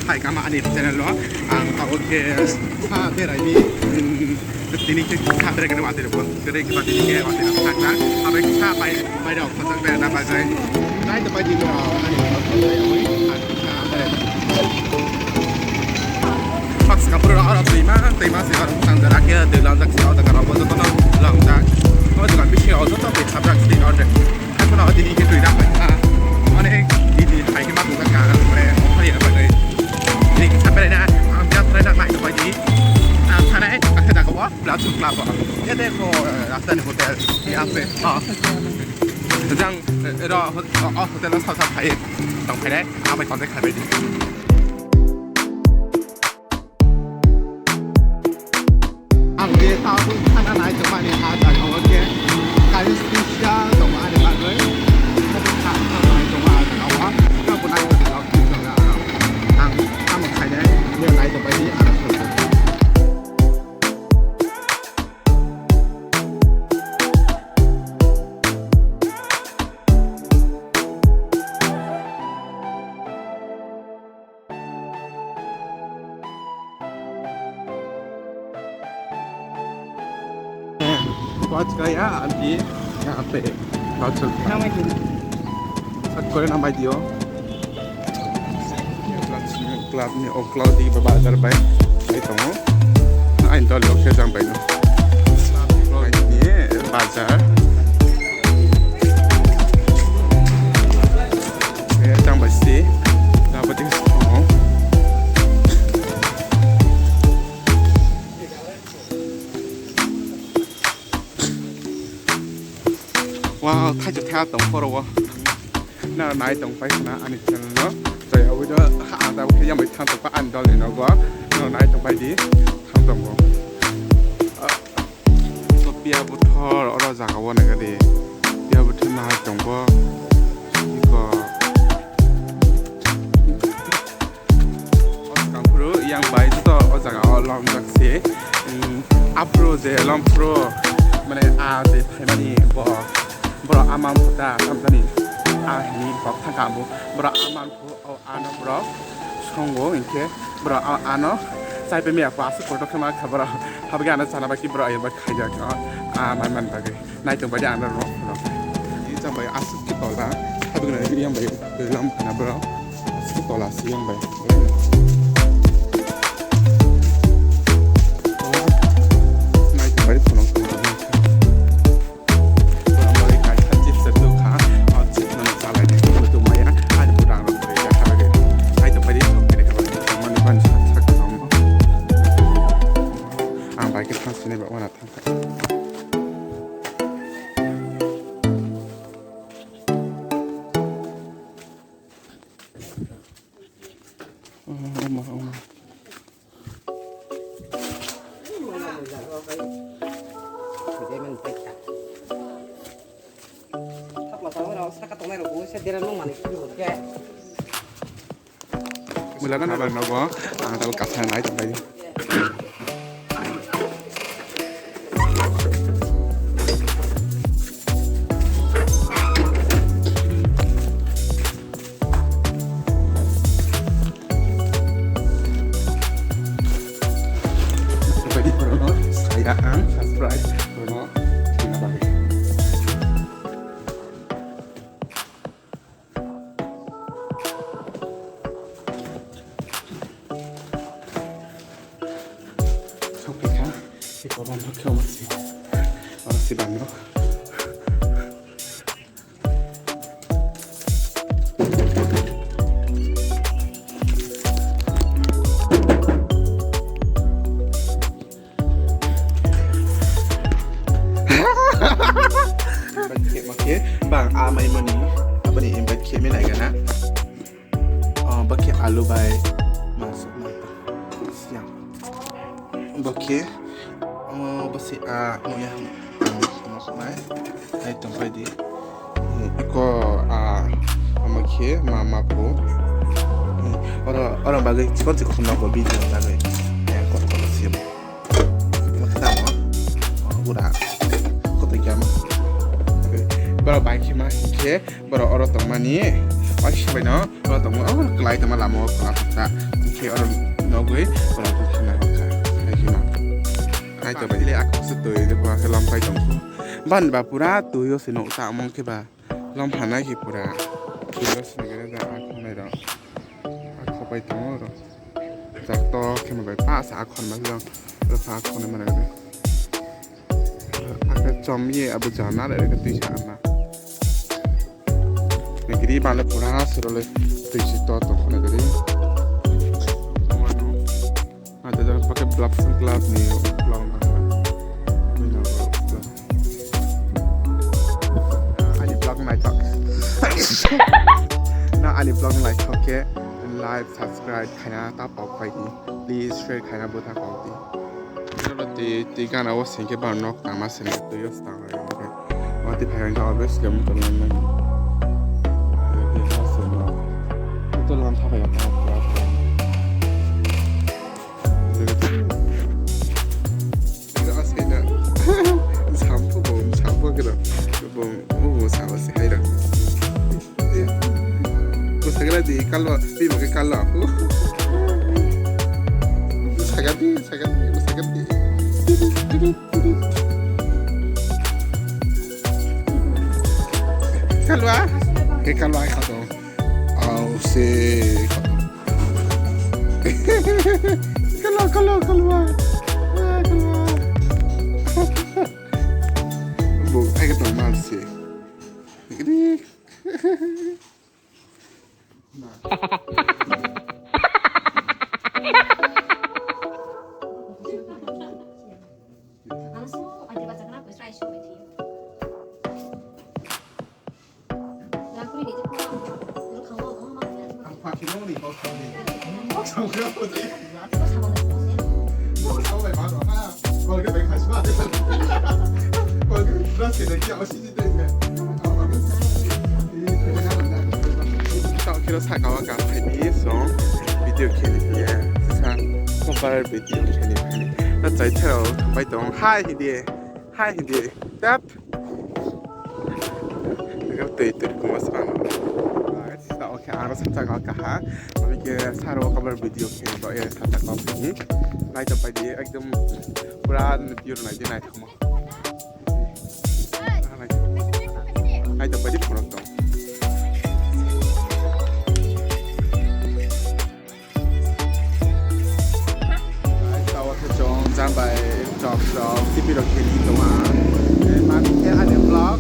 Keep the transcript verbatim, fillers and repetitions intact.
Hai kama ani channel o ang tabuk khe sa berai di, mm, tini khe sa berai khe watwi rok kwrwi khe tini khe watwi rok thang thang abai sa bai bai rok thang thang berai na bai bai nai to bai di no ani sa berai. Pas kapur oro twima twima se oro thang thang khe twi langjak se oro karo bo jotono langjak o dogan bisingo joto twi habjak se oro. Haikhe no tini khe twi rak bai kha. Mane tini hai khe ma tongkha ka, mane okhai ya bai. Tini khe sabai na, ang biya try na nai bai di. Ang sanai, ang khe jaga o, Plaza Club o. Ye dekho, Rajdhani Hotel, yahan pe. Oh. Jang, ero, oh, hotel o sa sa phai. Tong phai nai, ang bai contact khai bai di. Ang je tabuk khana nai tongmani ah jaga o khe kaisa special tongo ani bagwi. Tabuk khana nai tongo ah jaga o. Tabuk nai tongmani ah jaga o. Ang tamo khainai nai tongmani ah jaga o. Watch gaya anti yahan pe watch. Namai din. Sat kore namai dio. Club ni o club di ba bazar bai. Ai tongo. Ai dol lok se jang bai no. Club ni bazar. Eh, tang bai si. Dapat di song. Wow, thaijak thaya tong phoro o. Na nai tong pai khna ani channel no. Tei abui do ha da khe yamai thang tong pa ani dol ni nogo. Na nai tong pai di. Thang tong bo. Sophia Buthor oro jaga o naikha di. Sophia Buthor nahai tongo. Iko. O swkang phuru yang bai joto o jaga o lomjak se. Aphuru je lom phuru mane a je phaimani bo borok ama phuta tamjani a hini kok thangka bo borok ama phu o ano borok songo hinkhe borok ano chaipai maya kho aswk kotor khe ma kha borok habagwi ano chana bagwi borok ayang bai khaijak a mai man bagwi. Naitok bai de ang rok rok. Ini sampai asuk ke tola. Tapi kena ini yang baik. Dalam kena bro. Asuk ke tola sih yang baik. Naitok bai de kono kono. Orang bai kai kan chip setu kha. Oh, chip mana salah ini. Betul maya. Ada kurang rok bai de. Naitok bai de. Mana ban sak sak. Ang bai ke thang sini bak mana thang. Mula kan abang nogo, ang tahu kasa naik tadi. Tadi pernah saya ang surprise pernah. Sokphaikha, si koban rok khe omo si. Oro si bang rok. Invite khe ma khe bang a mai mani aboni invite khe me nai gana. Oh, bakhe alu bai masuk mai siang. Bakhe oh basi a muya mai ai tong pai di. Iko a ama khe ma ma pu. Oro oro bagwi chikon chikon na ko video na bai. Kot kot sim. Tamo, oh, ura, koto gyama. Borok bai khema hinkhe, borok oro tongmani, Waisa bai no, oro tongo, oh, kwlai tongma lama o kwlai tongkha. Hwnkhe oro nogwi kwlai tongkha nai hokha. Hai kheno. Hai to bai le akok se twi de kwa khe lampai tongkha. Ban ba pura twi o se no ta mong khe ba. Lom phanai khe pura. Twi o se ne da akhonai rok. Akhopai tongo oro. Jak to khe ma bai pa sa akhon ma jang. Oro sa akhonai mana gede. Ake chom ye abo jana le ke twi sa ama. Giri bale pura suro le twi si to to khone giri. Ate jang pakai vlog sing club ni vlog na. Mina vlog. Ani vlog nai tak. Na ani vlog nai tak ke like, subscribe khaina ta pok pai di. Please share khaina bo ta pok di. Oro twi, twi gana o sengke ba nok tangma sengke twi o stang rwi rwi. Wati phai rang jao bes le mutor lang lang. Twi ha se nok. Mutor lang tha phai ya ta pura pura. Twi o se na. Sampu bo, sampu kira. Bo, bo, bo, sampu se hai rang. Bwsakra di kalo, twi bo khe kalo. Bwsakra di, bwsakra di, bwsakra di. Kalwa? Khe kalwa ai khato. Au se khato. Kalo, kalo, kalwa. Ah, kalwa. Bo ai khato mal se. Ini. Tao khe saka o kang phaidi song video kheli phiya sa cover video kheli phai. Ta chai thero bai tong hai hindi hai hindi tap. Twi twi kuma sa. Tao khe aro sa cover kaha. Ami khe saro cover video kheli ba e sa cover ni. Nai to paidi ekdom pura view nai di nai thamo. Hai to padi phone to. Hai to chong jambai chok chok tipi rok kheli tong ang. Mami khe ani vlog.